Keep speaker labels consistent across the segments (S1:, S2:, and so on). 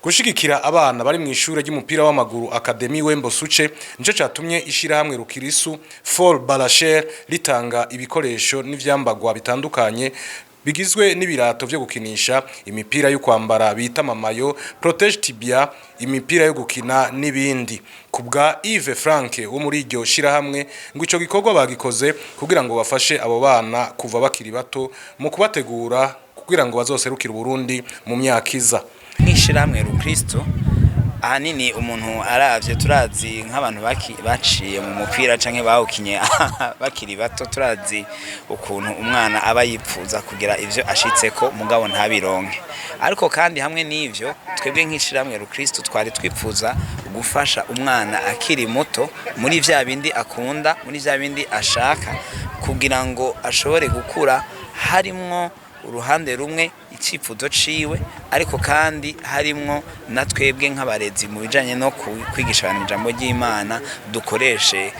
S1: Gushigikira abana bari mu ishure ry'umupira w'amaguru Academy Wembo Suce nico catumye ishirahamwe Rukirisu For Balasher litanga ibikoresho n'ivyambagwa bitandukanye bigizwe n'ibirato vyo gukinisha, imipira yo kwambara bita mamayo, protège tibia, imipira yo gukina n'ibindi. Kubwa Yves Frank wo muri iryo shirahamwe, ngo ico gikorwa bagikoze kugira ngo bafashe abo bana kuva bakiri bato mu kubategura kugira ngo bazoserukire Burundi mu myaka iza.
S2: Nk'ishirahamwe Rukristo, ahanini umuntu aravye, turazi nk'abantu baciye mu mupira canke bawukinye bakiri bato, turazi ukuntu umwana aba yipfuza kugira ivyo ashitseko mugabo ntabironke. Ariko kandi hamwe n'ivyo, twebwe nk'ishirahamwe Rukristo twari twipfuza gufasha umwana akiri muto muri vya bindi akunda, muri vya bindi ashaka, kugira ngo ashobore gukura harimwo uruhande rumwe icyifuzo ciwe, ariko kandi harimwo na twebwe nk'abarezi mu bijanye no kwigisha abantu ijambo ry'Imana, dukoreshe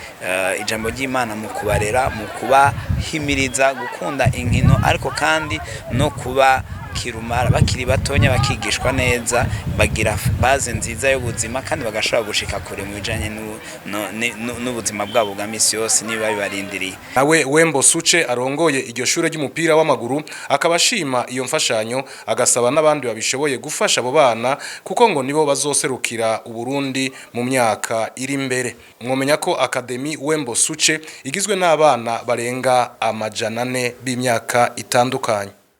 S2: ijambo ry'Imana mu kubarera, mu kubahimiriza gukunda inkino, ariko kandi no kuba kirumara bakiri batonya, bakigishwa neza, bagira base nziza y'ubuzima kandi bagashobora gushika kure mu bijanye n'ubuzima bwabo bwa misi yose niba bibarindiriye.
S1: Nawe Wembo Suce arongoye iryo shure ry'umupira w'amaguru akaba ashima iyo mfashanyo, agasaba n'abandi babishoboye gufasha abo bana kuko ngo nibo bazoserukira Uburundi mu myaka iri imbere. Mwomenya ko Academy Wembo Suce igizwe n'abana barenga 400 b'imyaka itandukanye.